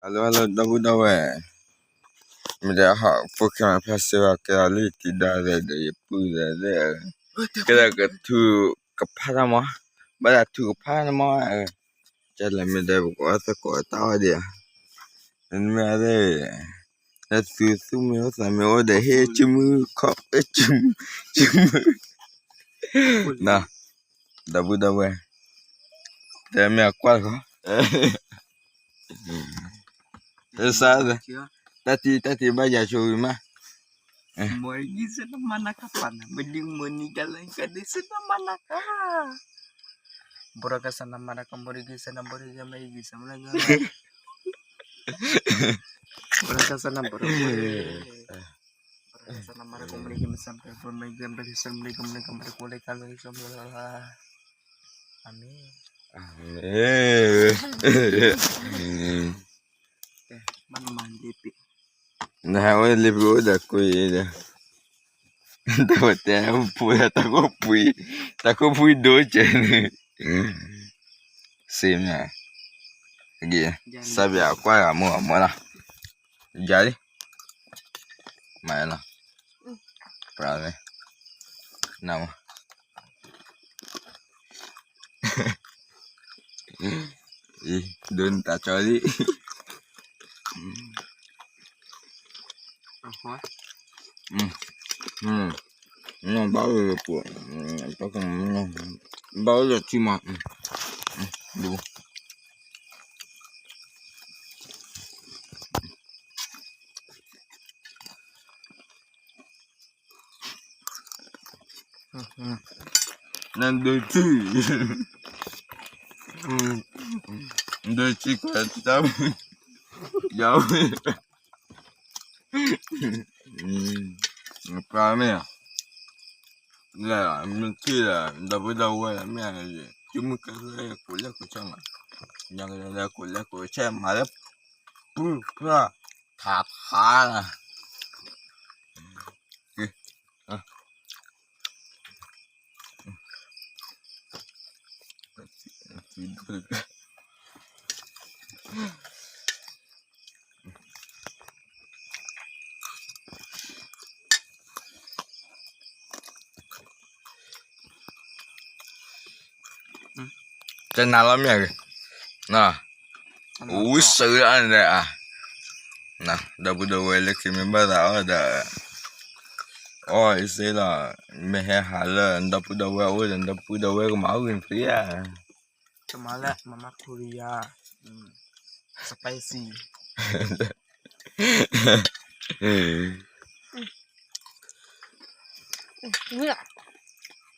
ဟဲလိၣ်ဟဲလိၣ် ဒီပုၢ်ဒီဝဲၢ်, မ့ၢ်တဲဟီၣ်ဖိၣ်ဃဲမၤဖျါစ့ဝဲ ကဲဒီးလံတံၤဒါဒီး ဒီးယပုၢ်ဒီး ကဲဒီးကထူကဖးတၢ်မး, ဘၣ်ဒီးထူကဖးန့ၣ်မး, ကဲလၢမ့ၢ်ဒီးပကအိၣ်သကိးတၢ်အီၣ်ဒံးဧါ, မ့မ့ၢ်အသ့ၣ်, လၢသုသူၣ်မ့ၢ်အိၣ်သးမ့ၢ်အိၣ်ဒီး ဟ့ၣ်စုမုၢ်ခီၣ် ဟ့ၣ်စုမုၢ်, စုမုၢ်, ဒီပုၢ်ဒီဝဲၢ်, တဲမ့ၢ်အကွၢ်တခီ စး, တၢ်တံၤ တၢ်တံၤဘၣ်ယၤဆိဝံၤမး, မ့ၢ်ဂံၢ်စနမၤနၤကပၤနၤ မ့ၢ်ဒုးမ့ၢ်နံၤကလဲၤကဒုးစနမၤနၤက, ဘရကစနမၤနၤက မ့ၢ်ဒုးဂံၢ်စန ဘရကမ့ၢ်ဂံၢ်စနမၤနၤက, ဘရကစန ဘရက ဘရကစနမၤနၤက မ့ၢ်ဒုးဂံၢ်စန ဘရကမ့ၢ်ဂံၢ်စန ဘရကမ့ၢ်ဂံၢ်စန ဘရကမ့ၢ်ဂံၢ်စန အၤမ့ၣ်, အၤမ့ၣ်, နဟဲအိၣ်လ့ပံၤအိၣ်ဒီးကွံာ်ဒီး, တၢ်ဝဲတဲဖိဒီးတၢ်ခိၣ်ဖှံ, တၢ်ခိၣ်ဖှံဒိကဲန့ၣ်, စ့မ့ၢ်, စးဘၣ်ကွၢ်ဂၤမိၢ်အမိၢ်လီၤ, ယၤလံ, မၤလီၤ, ပှၤမ့ၢ်, နမ့ၢ် အံၤ ဒိးနတၢ်ကၠီလံ, ဘၣ်အိၣ်လၢပူၤ, ဘၣ်အိၣ်လၢထံမး, ဒိး နဒိးထံ, နဒိးထံကွၢ်တၢ်, ယဝဲ, ပှၤမ့ၢ်, မ့ၢ်ထံဒီး ဒီပုၢ်ဒီဝဲၢ် မ့ၢ်, ယမုၢ်ကလဲၤကိးလဲၤကိးဆဲးမး, ယကလဲၤကိးလဲၤကိးဆဲးမးလၢ, ပုၢ်ပှၢ်, ထးထးလီၤ. ကနၤလီၤမ့ၢ်ဂ့ၤ, ဝံစၢၤအါန့ၣ်, ဒီပုၢ်ဒီဝဲၢ်လၢခံမ့ၢ်ဘၣ်သးအီၣ်ဒီး, အီၣ်အံၤစ့လီၤ, မ့ၢ်ဟဲဟးလၢဒီပုၢ်ဒီဝဲၢ်အိၣ်ဒီး ဒီပုၢ်ဒီဝဲၢ်ကမၤအီၣ်ဂ့ၤဖံဧါ, ကမၤလၢ Mama Korea, spicy.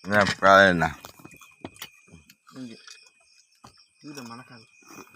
မ့ၢ်ပှၤလဲၣ်နၤ, မၤနၤခါလီၤ,